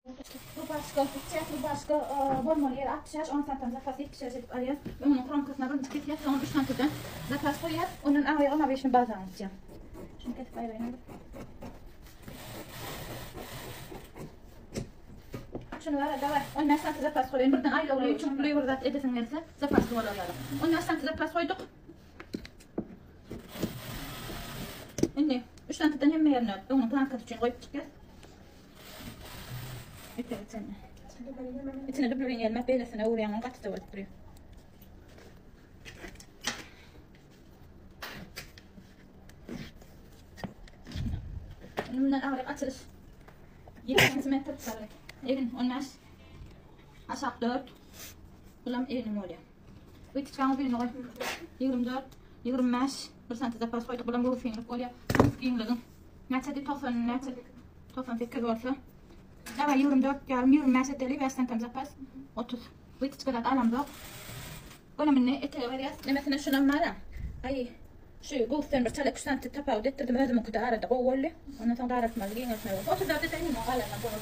Rubaşka, gitjek rubaşka bolmaly ýeri 65, 10 santam zapas 75 edip alýas. Öňüniň kromkasyna birinji kesýäs, soňra 3 santimden zapas goýýas. Ondan aňryga mabişini bazany gitjek. Şuny kesip aýraýyn. Şuny bara daway. 15 santim zapas goýaýyn. Birden aýlawly, çuňkly bir zat edesiň gelse, zapasly bolar ýaly. 15 santim zapas goýduk. Indi 3 santimden hemme ýerine öňüniň plankasy üçin goýup çykýas. Bitti içine. İçine dublurun gelmez, beylesine uğrayan gaty da bolup duruyor. Bundan ağrı açılış. 7 cm tutarlyk. Egin 15. Aşak 4. Bulam egin bolýar. Bu kiçiň birini goý. 24, 25, 1 cm zapas goýduk. Bulam göwsüňlik bolýar. Giňligiň näçe 90 näçe 98 bolsa. Dawa 24 ýarym 25 edeli 5 cm zapas 30. Bu kiçi zat alamzok. Gönümini etege berýäs. Nemesine şunam bara. Aý şu göwüsden bir çala 2 cm tapawut etdirdim özümiňki de arada gowy boldy. Ondan soň daraltmaly, giňeltmeli bolsa 34 edeýin, ondan galanam bolar.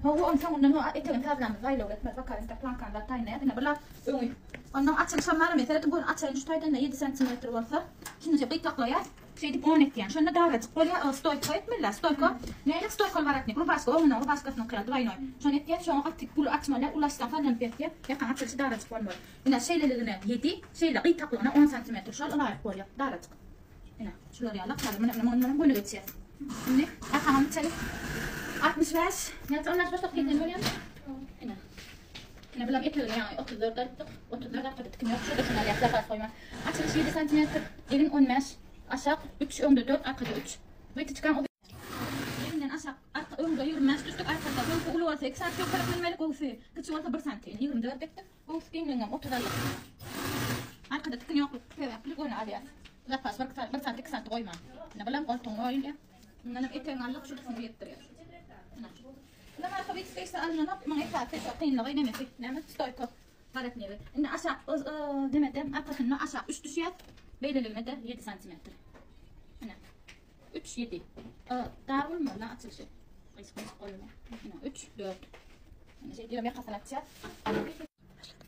Hawa, ondan soňundan o etegini sazlamyz aýlaw etmez. Bakalım intak plankany zat taýynlaýas. Ine bular öňi. Ondan açylyşam bar meselem, gön açaýyn şu taýdan da 7 cm bolsa. Şunu şeýdip gytaklaýas. Şeýdip 10 etýän. Şonda darajyk bolýar. O stoýka etmeli. Stoýka. Näle stoýka baratnik? Rubaşka oňuna rubaşkasynyň kyýal dwaýnoý. Şony etýän, şoňa gaty gul açmaly, ulaşsaň sallanyp ýatýar. Ýakaň açylyşy darajyk bolmaly. Ine şeýleligine 7, şeýle gytaklygyna 10 cm. Şol ylaýyk bolýar. Darajyk. Ine, şular ýaly häzir mine mine mundan göni geçýär. Indi arkaňam içeli. 65, näçe 15 97 bolýar. Ine. Ine bulam etegini ýaňy 34 aýtdyk. 34 arkada tikim ýok. Şurada şuny alýas, zapas goýma. Açylyş 7 sm, egin 15, aşak 3, öňde 4, arkada 3. Wytyçkaň uzyn. Eginden aşak, arka öňde 25 düşdük, arkada göwsi uly bolsa 2 santim ýokaryk münmeli, göwsi kiçi bolsa 1 santim. 24 etdik. Göwüs giňligem 30 aldyk. Arkada tikin ýokluk sebäpli göni alýas. Zapas bir bir sant 2 sant goýman. Ine bulam goltugyň goýulýar. Mundan hem etegiňi aldyk, şunusyny birikdirýäs. Ine. Bulam arka bir space alynanok. Muň esasy şu kynlygy nemesi, näme? Stoýka. Baratnigi. Indi aşak demede arkasynda aşak 3 düşýär. Beýleligine de 7 sm. Ine. 3 7. Dar bolmaly açylyşy. Gysga goýulýar. Ine 3 4. Ine şey diýip ýakasyny açýar.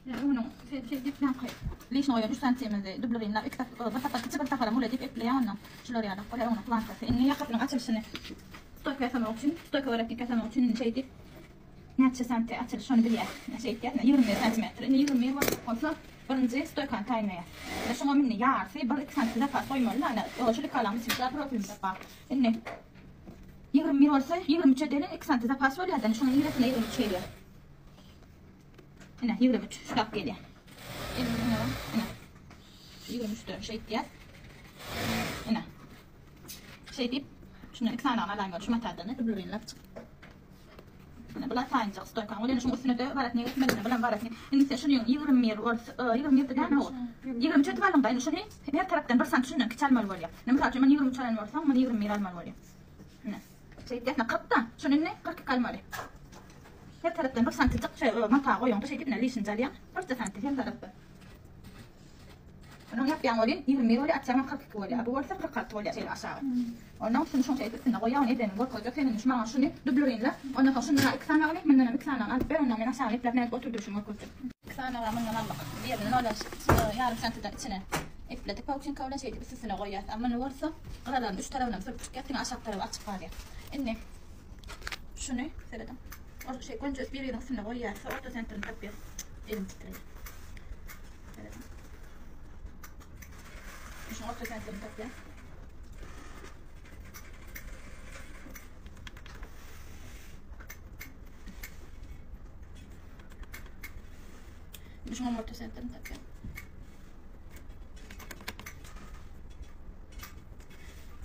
Onuň şey şey diýip ýaňky lişni goýan 3 santimimizi dublerinler iki sap bir sapar kiçi bir sapar mule diýip epleýär ondan. Şular ýaly bolýar onuň plankasy. Indi ýakasynyň açylyşyny stoýka ýasamak üçin, stoýka weretnik ýasamak üçin indi şey diýip näçe santi açylyş şony bilýär. Şey diýýär, 21 santimetr. Indi 21 bolsa birinji stoýkany taýynlaýar. Indi şoňa indi ýarysy 1-2 santi zapas goýmaly. Ýani şu likalamyz üçin profilimiz bar. Indi 21 bolsa 23 edeliň 2 santi zapas bolýar. Indi şonuň niresine 23 gelýär. Ine 23 şulap gelýär. Ine ine. 23-den şey diýýär. Ine. Şey diýip, şundan 2 sany alaýyn bol, şu matadan dublerinlap çyk. Ine bular taýynjak stoýkaň. Ol ýene şuň üstüne de waratnik etmeli, bulam waratnik. Indi sen şuny 21 bolsa, 21 däl o. 23 edip aldyň da, indi şuny her tarapdan 1 sant şundan kiçi almaly bolýar. Ine mysal üçin men 23 alan bolsam, muny 21 almaly bolýar. Ine. Şey diýýär, 40 da, şuny indi 42 almaly. Her tarapdan 1 santijik şey mata goýuň, şey diýip, ine lişinji alýaň. 1 santi her tarapdan. Onuň ýapýan bolýan 21 bolýar, açýan 42 bolýar. Bu bolsa 46 bolýar şeýle aşagy. Ondan şuny şoň şeýdip üstüne goýýar, ony edenini görkezjek. Sen indi şu maňa şuny dublerinle. Ondan soň şundan 2 sanagyny, mundan hem 2 sanagyny alyp ber, ondan men aşagyny epläp nädip oturdyşymy görkezjek. 2 sanagy mundan aldyk. Birini nol ýarym santiden içine epledik pauçinka bilen şeýdip üstüne goýýas. A muny bolsa gyralaryny üç tarabyndan sürüp çykýas, diňe aşak tarapy açyk galýar. Indi şuny serediň. O şey gönje bir-biriniň üstüne goýýas, orta sentrini tapýas. Elim titredi. Serediň. Şuny orta sentrini tapýas. Şuny orta sentrini tapýas.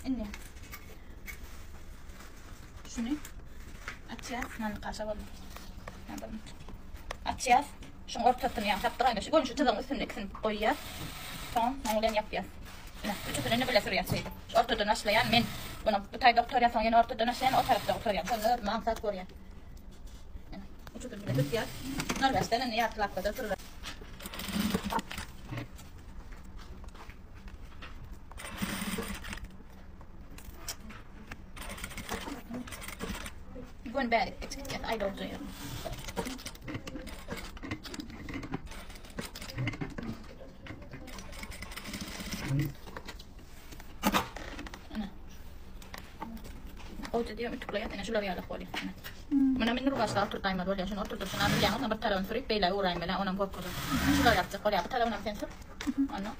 Indi şuny açýas. Mana kaşa boldy. Açýas. Şuň ortasyny ýa tapdyk aýna şu görnüşi çyzygyň üstünde ikisini goýýas. Soň muň bilen ýapýas. Ine, üçüsini indi bile sürýäs şeýdip. Şu ortadan başlaýan men. Bunu bu taýda gutarýan, soň ýene ortadan başlaýan, o tarapda gutarýan. Şonda özüme aňsat görýän. Ine, üçüsini bile sürýäs. 05-den indi ýarty lapgada sürüber. Gön bärik geçip gitýär. aýlawja ýerini. Ana. Gowja diýen ütükleýär, ene şular ýalak bolýar. Muna men rugaçda oturtaýmaly bolýar. Şuny oturdyp, şuny bilýäňizmi, bir tarapyny sürüp, beýle uraýmaly, onam gorkuzar. Şular ýapjak bolýar. Bu tarapynam sen sür. Onda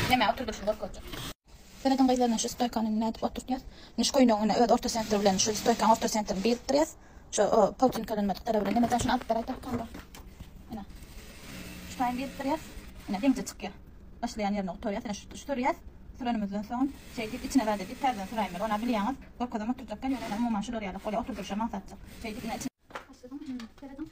näme oturdyşyny görkezjek. Serediň gyzlar, şu stoýkany nädip oturtýas? Indi şu köýnegiň ine öz orta sentri bilen şu stoýkanyň orta sentrini birikdirýäs. Şu pautinkalanmadyk tarapy bilen. Neme şuny alyp beräý tapkanda. Ine. Şu taýyn birikdirýäs. Ine deňje çykýar. Başlaýan ýerine gutarýas. Ine şu sürýäs. Sürenimizden soň şeýdip içine zat edip täzeden süräýmeli. Ona bilýäňiz. Görkezem oturjakkan ýöne umuman şular ýaly bolýar. Oturdyşa maksatjyk. Şeýdip ine içine Başladyň. Serediň.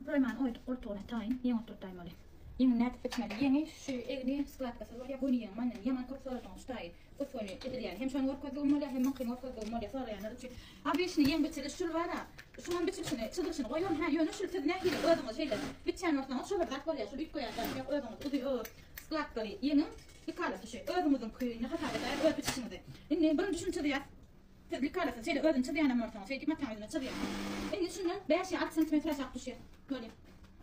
Proýmany oýduk goltugyna taýyn. Ýeň oturtaýmaly. Ýeňi nädip biçmeli? Ýeňi şu egni skladkasyz bolýar, göni ýeň. Menden ýaman köp soradyňyz şu taýy. Gös-göni edilýän. Hem şony görkezdigim bolýar, hem muňkyny görkezdigim bolýar soraýanlar üçin. A bişini ýeň biçiliş şul bar-a. Şuňam biçilişini, çyzylyşyny goýaryn. Hä, ýöne şul siz nähili özüňiz şeýle biçýän bolsaňyz şo bir zat bolýar. Şul üýtgeýän zat ýok. Özüňiz uzy skladkaly ýeňiň likalasy şu. Özüňiziňkini hasap edäýiň, öz biçişiňizi. Indi birinji şuny çyzýas. Siz likalasyny şeýle özüni çyzýanam bolsaňyz, şeýdip mataň ýüzüne çyzýaňyz. Indi şundan 5 ýa 6 santimetr aşak düşýär. Bolýar.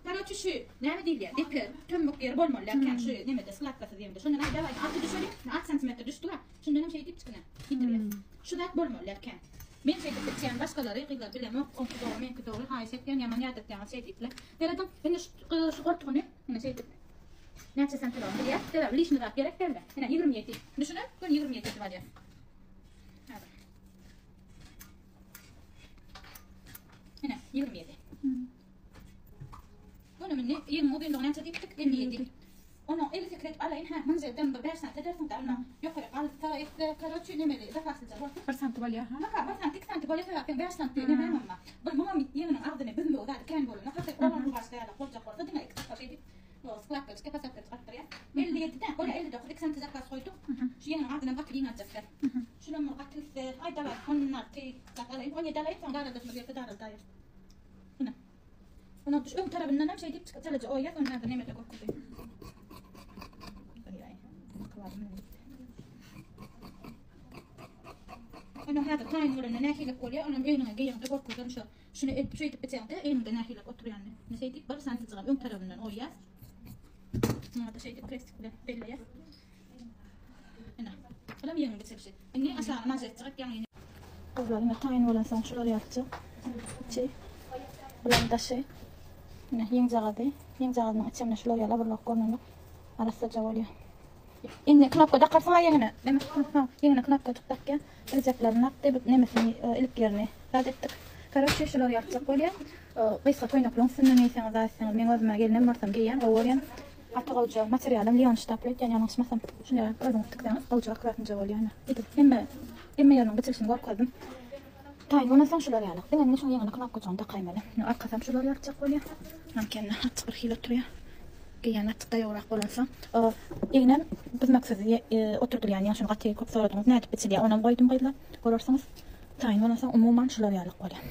Karoçi şu näme diýilýär? Depe, tömmük ýeri bolmaly eken şu nemede skladkasyz ýerinde. Şondan aý dawaý 6 düşeli. 6 santimetr düşdüga. Şundan hem şeýdip çykyna ýitirýär. Şu zat bolmaly eken. Men şeýdip biçýän, başgalary gyzlar bilemok. Oňki dogry, meňki dogry. Haýyş etýän, ýaman ýadatýaňyz şeýdiple. Serediň, indi şu şu goltugyny ine şeýdip näçe santimetr bilýär. Sebäbi lişni zat gerek dälde. Ine 27. Düşünen, gün 27 edip alýar. Ine, 27. Bunu mindi 20 uzunluğu näçe diýipdik? 57. Onu 58 edip alaýyn. Ha, münzelden bir 5 sant edersiň de alma. Ýokary galsa, etse, karoçi nemeli, zapaslyja bolsun. 1 sant bolýar, ha? Maka, 1 sant, 2 sant bolýar, sebäp 5 sant diýen näme amma. Bir muňa ýeňiniň agzyny büzmegi zady kän bolanda, hakyky olar başda ýaly boljak bolsa diňe 2 sapar şeýdip Skladka çykyp çykartdyrýar. 57 de, bolýar 59, 2 santi zapas goýduk. Şu ýeňiň agzyndan gaty giň aljaklar. Şunam bir gaty gitse, aý daway, 16 zat alaýyn, 17 alaýyn, soň daraldaşymyz gelse daraldaýarys. Ine. Ondan düş öň tarapyndan hem şeýdip çykyp çalaja oýýas, ony häzir nemede görkezeyim. Ony häzir taýyn bolanda nähili bolýar, onam öýüňe geýeňde görkezerin şo. Şuny edip şeýdip biçeňde eliňde nähili oturýanyny. Ine şeýdip bir santijigem öň tarapyndan oýýas. Muňa-da şeýdip krestik bilen belleýäs. Ine. Bulam ýeňiň biçilişi. Indi aşagyny manžetjik etýäň ýene. Gyzlar ine taýyn bolansoň şular ýalyjak. Içi. Bulam daşy. Ine ýeňjagazy. Ýeňjagazynyň içi ine şular ýaly burlak görnenok. Arassaja bolýar. Indi knopka dakarsyň-a ýeňine. Neme? Ha, ýeňine knopkajyk dakýa. Iljeklerini dakdy, bu nemesini, ilik ýerini zat etdik. Karoçe, şular ýalyjak bolýar. Gysga köýnekliň üstünden geýseňiz, zat etseňiz, meň özüm-ä gelinem bolsam geýýän, gowy görýän. Gaty gowja materialam Lion ştaply öýtýän ýalňyşmasam. Şuny özüňiz tikseňiz, gowja akkuratnyja bolýar ine. Edil hemme hemme ýeriniň bitilişini görkezdim. Taýyn bolansoň şular ýaly. Diňe indi şuň ýeňine knopkajygyny dakaýmaly. Indi arkasam şular ýalyjak bolýar. Mankenine açyk bir hili oturýar. Geýýän açyk daýawrak bolansoň. Egnem büzmeksiz oturdylýan ýa şuny gaty köp soradyňyz nädip biçilýär onam goýdum gyzlar. Görersiňiz. Taýyn bolansoň umuman şular ýalyk bolýar.